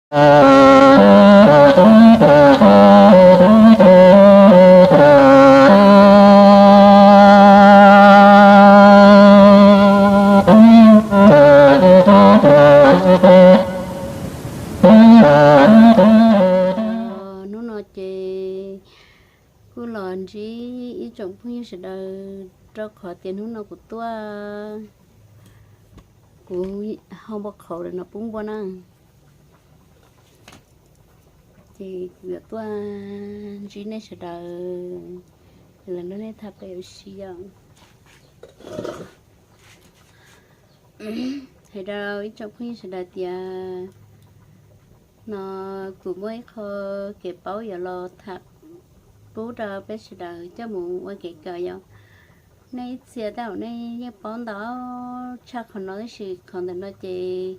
Hnub no ces kuj los ntsib ib tsoom phooj ywg sawv daws, rau qhov tias hnub no kuv tuaj, kuv ho npau qhauv lawm no pub npua na, ces kuv yuav tuaj ntsib nej sawv daws, lawv nrog nej tham peb ua si os. Hais rau ib tsoom phooj ywg sawv daws tias no kuv muaj ib qho kev paub yuav los tham pub rau peb sawv daws coj mus ua kev kawm yom. Nej ib txhia tej zaum nej yeej paub ntau tshaj qhov no tab sis qhov ntawm no ces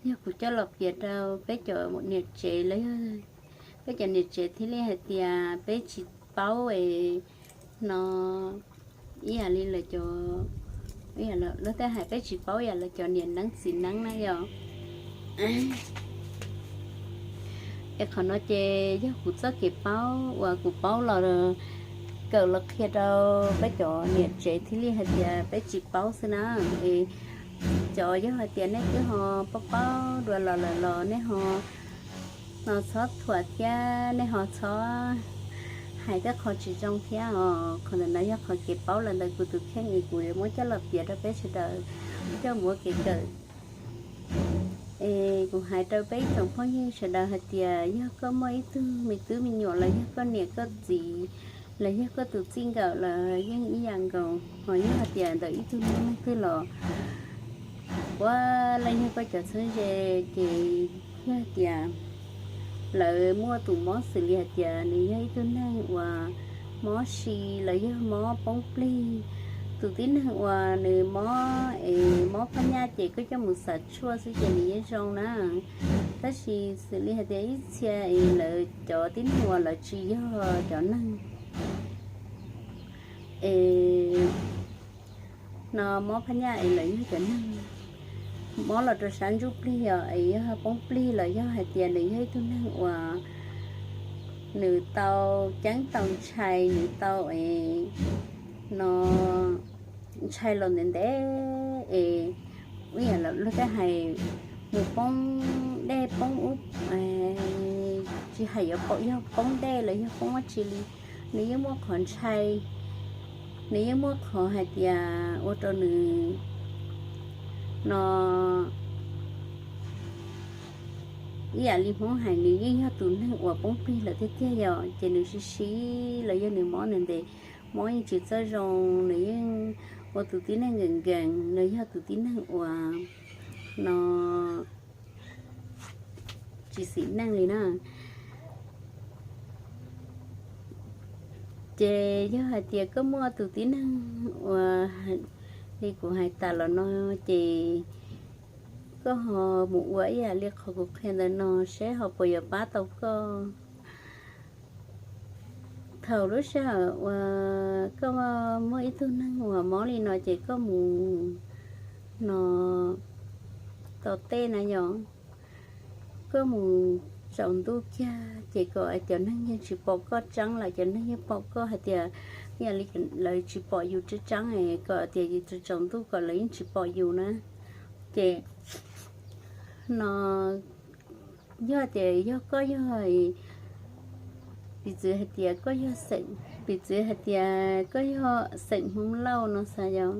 yog kuv coj los piav rau peb cov niam tsev los yog peb cov niam tsev thiaj li hais tias peb tsis paub es no ib yam li lawv cov, luag tej hais peb tsis paub yam lawv cov niam neeb txiv neeb na yom. Es qhov no ces yog kuv txoj kev paub uas kuv paub los kawm los qhia rau peb cov niam tsev thiaj li hais tias peb tsis paub xwb na. Es cov yog hais tias nej twb ho paub paub dua los lawm los nej ho no txhob thuam thiab nej ho txhob hais tej qho tsis zoo thiab os. Qhov ntawm no yog qhov kev paub los ntawm kuv tus kheej es kuv yuav muab coj los piav rau peb sawv daws coj mus ua kev kawm. Es kuv hais rau peb ib tsoom phooj ywg sawv daws hais tias yog koj muaj ib tug me tub me nyuam los yog koj niam koj txiv los yog koj tus txij nkawm los yeej ib yam nkaus, ho yog hais tias ntawm ib tug neeg leej twg los puav leej yog koj cov txheeb ze, ces yog hais tias lawv muaj tus mob xws li hais tias nws yog ib tug neeg uas mob si los yog mob poob plig, tus tib neeg uas nws mob es mob phab nyaj ces koj coj mus xav tshuaj xwb ces nws yeej zoo na. Tab sis xws li hais tias ib txhia es lawv cov tib neeg uas lawv tsis yog cov neeg es no mob phab nyaj es lawv yog cov neeg mob los rau sab ntsuj plig os, es yog poob plig los yog hais tias nws yog ib tug neeg uas nws tau ceeb tau ntshai, nws tau es no ntshai los ntev ntev es ib yam luag tej hais mus poob dej poob ub, tsis hais yuav poob, yog poob dej los yog poob dab tsi li, nws yeej muaj qhov ntshai, nws yeej muaj qhov hais tias ua rau nws no ib yam li Hmoob hais nws yeej yog tus neeg uas poob plig lawm tiag tiag yom, ces nws sib sib los yog nws mob ntev ntev, mob yeej tsis txawj zoo, nws yeej ua tus tib neeg nkees nkees, nws yog tus tib neeg uas no tsis xis neej li na. Ces yog hais tias koj muaj tus tib neeg uas li kuv hais tas los no, ces koj ho mus ua ib yam li qhov kuv qhia ntawm no seb ho puas yuav pab tau koj. Thaum lub sij hawm uas koj muaj ib tug neeg uas mob li no ces koj mus no tos tej na yom, koj mus tsaus ntuj kiag ces kom cov neeg yeej tsis pom koj tseeb lawm, cov neeg yeej pom koj hais tias ib yam li lawv tsis pom yus tseeb tseeb, kom tias yus tsaus ntuj kom lawv yeej tsis pom yus na. Ces no yog tias yog koj yog, piv txwv hais tias koj yog xeem, piv txwv hais tias koj yog xeem Hmoob Lauj no xav yom,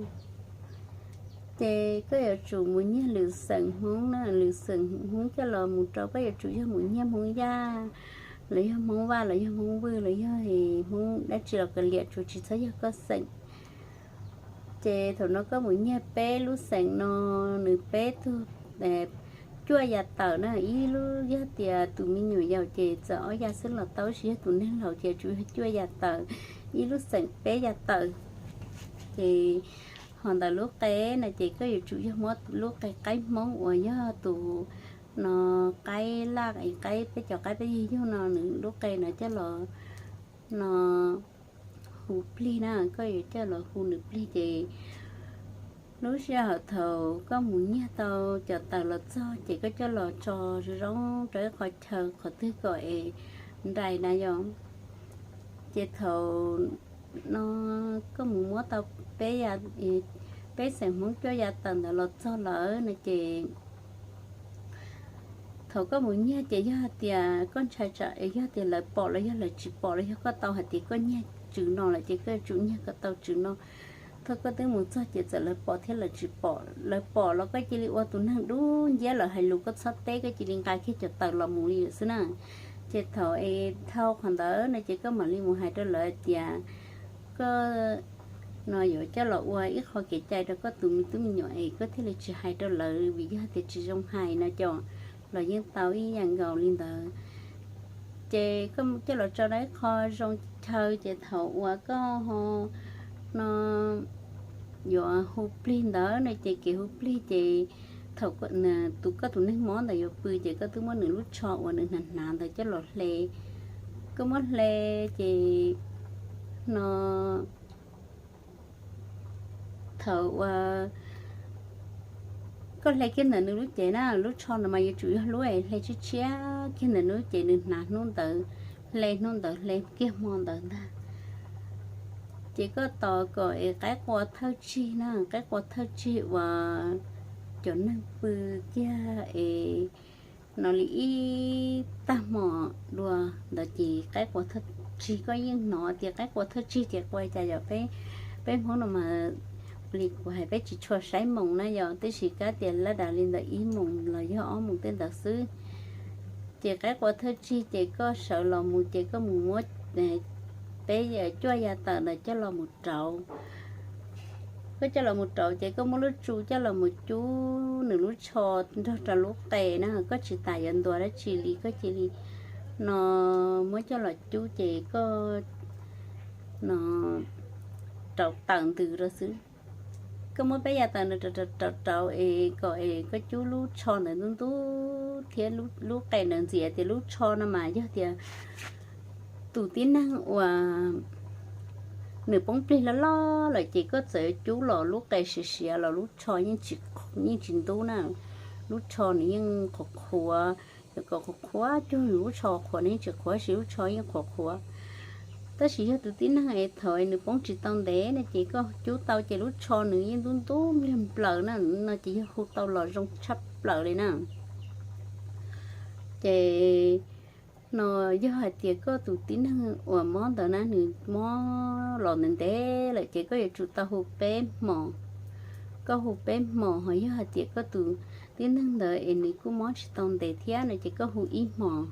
ces koj yuav tsum mus nyiag lwm xeem Hmoob na, lwm xeem Hmoob coj los mus rau, koj yuav tsum yog mus nyiag Hmoob Yaj los yog Hmoob Vaj los yog Hmoob Vwj los yog Hmoob dab tsi los kav liam, tsuas tsis txhob yog koj xeem. Ces thaum no koj mus nyiag peb lub xeem no, nws peb tug cuaj yav tawm na, ib lub yog tias tus me nyuam yaus ces txawm ob yav xwb los tau, tab sis yog tus neeg laus ces tsuas yog cuaj yav tawm, ib lub xeem peb yav tawm. Ces ho ntawm lub qe no ces koj yuav tsum yog muab lub qe qaib Hmoob uas yog tus no qaib laj es qaib, peb cov qaib peb yug yug no, nws lub qe no coj los no hu plig na, koj yuav coj los hu nws plig ces Lub sij hawm thaum koj mus nyiag tau cov taws los txog ces koj coj los tso zoo zoo rau ib qho chaw qhov twg kom es nraim na yom. Ces thaum no koj mus muab tau peb ya, peb xeem Hmoob cuaj ya taws ntawd los txog lawm no ces thaum koj mus nyiag ces yog hais tias koj ntshai tsam yog tias lawv pom los yog lawv tsis pom los yog koj tau hais tias koj nyiag tswv no lawm ces koj yuav tsum nyiag kom tau tswv no. Thaum koj twb mus txog ces txawm lawv pom thiab lawv tsis pom, lawv pom los koj cia li ua tus neeg dub nciab, lawv hais lus koj txhob teb, koj cia li nqa kiag cov taws los mus li lawm xwb na. Ces thaum es dhau qhov ntawd no ces koj mam li mus hais rau lawv hais tias koj no yuav coj los ua ib qho kev cai rau koj tus me tub me nyuam es koj thiaj li tsis hais rau lawv, vim yog tias tsis zoo hais no ces los yeej tau ib yam nkaus li ntawd. Ces koj coj los tso rau ib qho zoo chaw ces thaum uas koj no yuav hu plig ntawd no ces kev hu plig ces thaum tus koj tus neeg mob ntawd yuav pw ces koj twb muab nws lub tsho uas nws hnav hnav ntawd coj los hle. Koj muab hle ces no thaum uas koj hle kiag ntawm nws lub cev na, lub tsho no mas yuav tsum yog lub es hle tshiab tshiab kiag ntawm nws lub cev nws hnav hnub ntawd, hle hnub ntawd hle kiag hmo ntawd ntag. Ces koj tos kom es qaib qua thawj tsig na, qaib qua thawj tsig uas cov neeg pw kiag es no li ib tag hmo dua ntawd ces qaib qua thawj tsig koj yeej hnov tias qaib qua thawj tsig ces qua cas yog peb, peb Hmoob no mas li kuv hais peb tsis tshua saib moos na yog, tab sis kab tias lab das li ntawm ib moos los yog ob moos tej ntawd xwb. Ces qaib qua thawj tsig ces koj sawv los mus ces koj mus muab peb cuaj ya taws ntawd coj los mus rauv. Koj coj los mus rauv ces koj muab lub tsu coj los mus cub nws lub tsho nrog rau lub qe na, koj tsis tas yuav ntuas dab tsi li, koj cia li no muab coj los cub ces koj no rauv tawm ntws rau xwb. Koj muab peb ya taws no rauv rauv es kom es koj cub lub tsho ntawd ntub ntub thiab lub qe ntawd ntxias tias lub tsho no mas yog tias tus tib neeg uas nws poob plig loj loj lawm ces koj txawm cub los lub qe siav siav los lub tsho yeej tsis ntub na, lub tsho nws yeej qhuav qhuav, yog kom qhuav qhuav cuag lub tsho qhuav nws yeej tsis qhuav, tab sis lub tsho yeej qhuav qhuav. Tab sis yog tus tib neeg es thaum nws poob tsis tau ntev no ces koj cub tau ces lub tsho nws yeej ntub ntub npliag nplaws na, no ces yog hu tau los zoo tshaj plaws li na. Ces no yog hais tias koj tus tib neeg uas mob ntawd na nws mob los ntev ntev lawm ces koj yuav tsum tau hu peb hmos. Koj hu peb hmos, ho yog hais tias koj tus tib neeg ntawd es nws kuj mob tsis tau ntev thiab no ces koj hu ib hmos,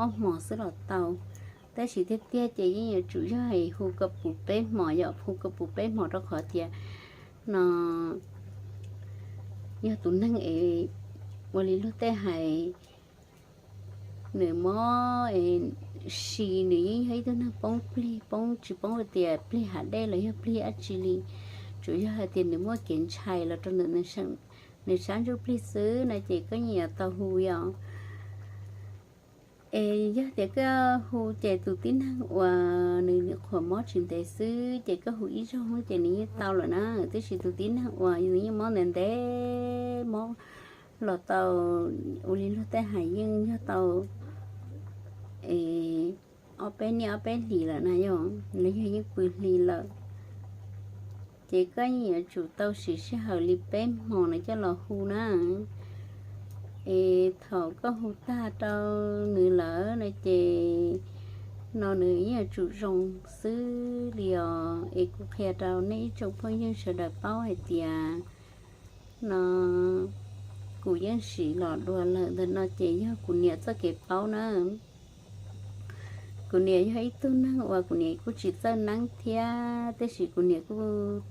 ob hmos xwb los tau. Tab sis tiag tiag ces yeej yuav tsum yog hu kom puv peb hmos, yog hu kom puv peb hmos rau qhov tias no yog tus neeg es ua li luag tej hais nws mob si, nws yeej yog ib tug neeg poob plig, poob tsis poob tias plig hav dej los yog plig dab tsi li, tsuas yog hais tias nws muaj kev ntshai los rau ntawm nws sab ntsuj plig xwb no ces koj yeej yuav tau hu yom. Es yog tias koj hu ces tus tib neeg uas nws nyuam qhuav mob tsis ntev xwb ces koj hu ib zaug ces nws yeej tau lawm na, tiam sis tus tib neeg uas nws yeej mob ntev ntev, mob los tau ua li luag tej hais yeej yog tau es ob peb niaj ob peb hlis lawm na yom, los yog yeej pw hli lawm, ces koj yeej yuav tsum tau siv sij hawm li peb hmos no coj los hu na. Es thaum koj hu tag rau nws lawm no ces no nws yeej yuav tsum zoo xwb li os. Es kuv qhia rau nej ib tsoom phooj ywg sawv daws paub hais tias no kuv yeej siv los dua lawm ntawm no ces yog kuv niam txoj kev paub na. Kuv niam yog ib tug neeg uas kuv niam kuj tsis txawj neeb thiab, tab sis kuv niam kuj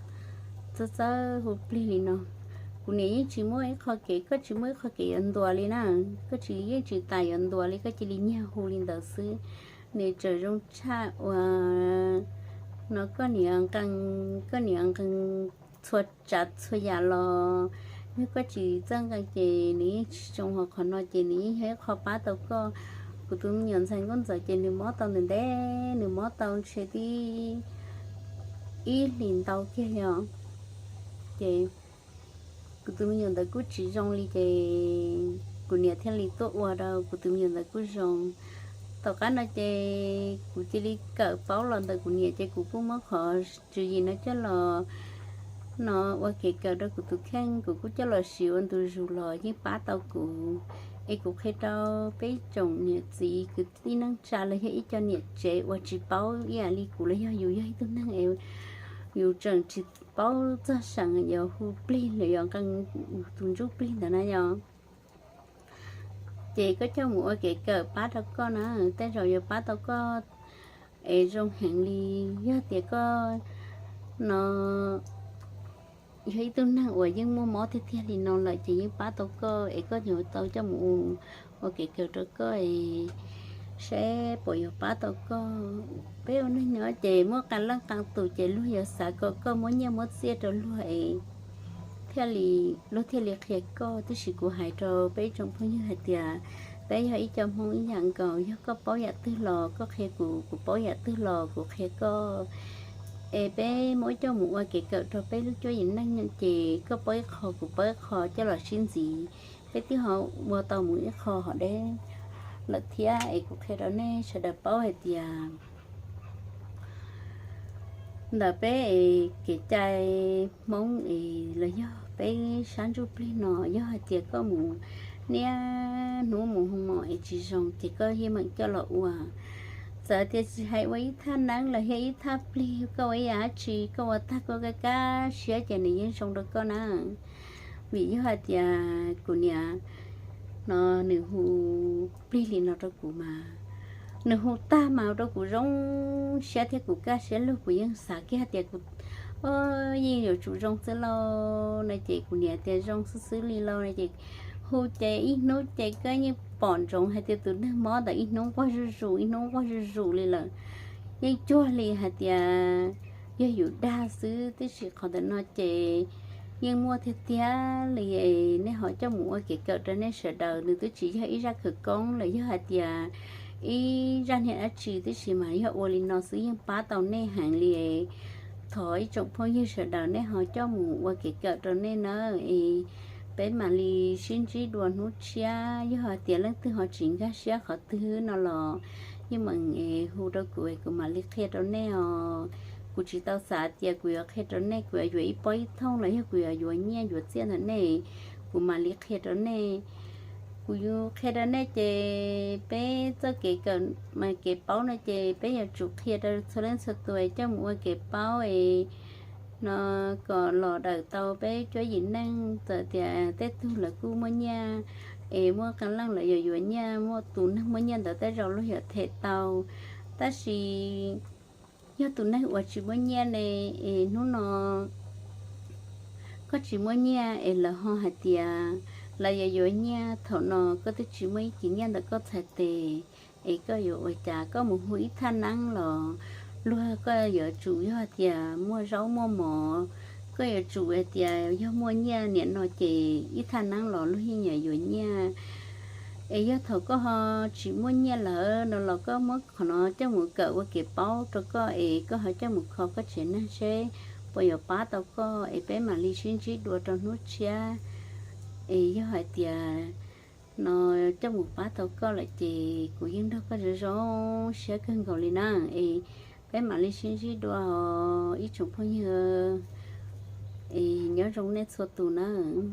txawj txawj hu plig li no. Kuv niam yeej tsis muaj ib qho kev, koj tsis muaj ib qho kev yuav ntuas li na, koj tsis, yeej tsis tas yuav ntuas li, koj cia li nyiag hu li ntawd xwb. Nws tseem zoo tshaj uas no koj niam nqee, koj niam nqee txhua tsav txhua yam los yog koj tsis txawj nqee ces nws yeej tsis zoo, ho qhov no ces nws yeej yog ib qho pab tau koj. Kuv tus me nyuam ntxhais nkauj ntxawm ces nws mob tau ntev ntev, nws mob tau ntshe tib ib hlis ntau kiag yog, ces Kuv tus me nyuam ntawd kuj tsis zoo li ces kuv niam thiaj li tuaj ua rau kuv tus me nyuam ntawd kuj zoo. Tom qab no ces kuv cia li kawm paub los ntawm kuv niam ces kuv kuj muab qhov tswv yim no coj los, no, ua kev kawm rau kuv tus kheej, kuv kuj coj los siv ua ntu zus los yeej pab tau kuv. Es kuv qhia rau peb tsoom niam txiv kwv tij neej tsa los yog ib co niam tsev uas tsis paub ib yam li kuv los yog yus yog ib tug neeg es yus tseem tsis paub txog seem yuav hu plig los yog nqee tus ntsuj plig ntawd na yog, ces koj coj mus ua kev kawm pab rau koj na, tej zaum yuav pab tau koj es zoo heev li. Yog tias koj, no, yog ib tug neeg uas yeej muaj mob tiag tiag li no lawm ces yeej pab tau koj es koj yuav tau coj mus ua kev kawm rau koj es saib puas yuav pab tau koj. Peb ua neeg nyob ces muaj qee leej qee tus ces luag yuav xav kom koj muab nyiaj muab txiaj rau luag es thiaj li, luag thiaj li qhia koj. Tiam sis kuv hais rau peb ib tsoom phooj ywg hais tias peb yog ib co Hmoob ib yam nkaus, yog koj paub yam twg los koj qhia kuv, kuv paub yam twg los kuv qhia koj. Es peb muab coj mus ua kev kawm rau peb lub cuab yim neej ces koj paub ib qho kuv paub ib qho coj los sib ntxiv, peb twb ho ua tau mus ib qho hom deb lawm thiab. Es kuv qhia rau nej sawv daws paub hais tias ntawm peb es kev cai Hmoob es los yog peb sab ntsuj plig no, yog hais tias koj mus niaj hnub mus hu mos es tsis zoo ces koj yeej meem coj los ua. Txawm tias tsis hais ua ib thaj neeb los yog ib thaj plig, koj ua ib yam dab tsi koj ua tag koj kaj siab ces nws yeej zoo rau koj na. Vim yog hais tias kuv niam no nws hu plig li no rau kuv mas, nws hu tag mas ua rau kuv zoo siab thiab kuv kaj siab lug, kuv yeej xav kiag tias kuv yeej yuav tsum zoo xwb lauj no ces kuv niam tias zoo xwb xwb li lauj no ces hu ces ib hnub ces koj yeej pom ntsoov hais tias tus neeg mob ntawd ib hnub nquag zuj zus ib hnub nquag zuj zus li lawm. Yeej cuag li hais tias yog yus dag xwb, tiam sis qhov ntawm no ces yeej muaj tiag tiag li. Nej ho coj mus ua kev kawm rau nej sawv daws, nws twb tsis yog ib zaj khawv koob los yog hais tias ib zaj niag dab tsi, tiam sis mas yog ua li no xwb yeej pab tau nej heev li. Thov ib tsoom phooj ywg sawv daws nej ho coj mus ua kev kawm rau nej na, es peb mam li sib ntsib dua hnub tshiab. Yog hais tias leej twg ho tsis nkag siab qhov twg no los yeej meem hu rau kuv es kuv mam li qhia rau nej os. Kuv tsis tau xav tias kuv yuav qhia rau nej kuv yuav yuav ib pob ib thooj los yog kuv yuav yuav nyiaj yuav txiaj ntawm nej, kuv mam li qhia rau nej. Kuv yuav qhia rau nej ces peb txoj kev kawm, kev paub no ces peb yuav tsum qhia rau txhua leej txhua tus coj mus ua kev paub es no kom los daws tau peb cuab yim neej. Txawm tias tej tug lawv kuj muaj nyiaj es muaj qee leej lawv yuav yuav nyiaj, muaj tus neeg muaj nyiaj ntawd tej zaum luag yuav them tau, tab sis yog tus neeg uas tsis muaj nyiaj ne, es hnub no koj tsis muaj nyiaj es lawv ho hais tias lawv yuav yuav nyiaj, thaum no koj twb tsis muaj ib kis nyiaj ntawm koj txhais tes, es koj yuav ua cas? Koj mus hu ib thaj neeb los luag, koj yuav tsum yog tias muaj zaub muaj mov, koj yuav tsum hais tias yog muaj nyiaj niam no ces ib thaj neeb los luag yeej yuav yuav nyiaj. Es yog thaum koj ho tsis muaj nyiaj lawm no los koj muab qhov no coj mus kawm ua kev paub rau koj es koj ho coj mus kho koj tsev neeg seb puas yuav pab tau koj es peb mam li sib ntsib dua rau hnub tshiab. Es yog hais tias no coj mus pab tau koj lawm ces kuv yeej nrog koj zoo zoo siab kawg nkaus li na. Es peb mam li sib ntsib dua os ib tsoom phooj ywg, es nyob zoo nej txhua tus nawb.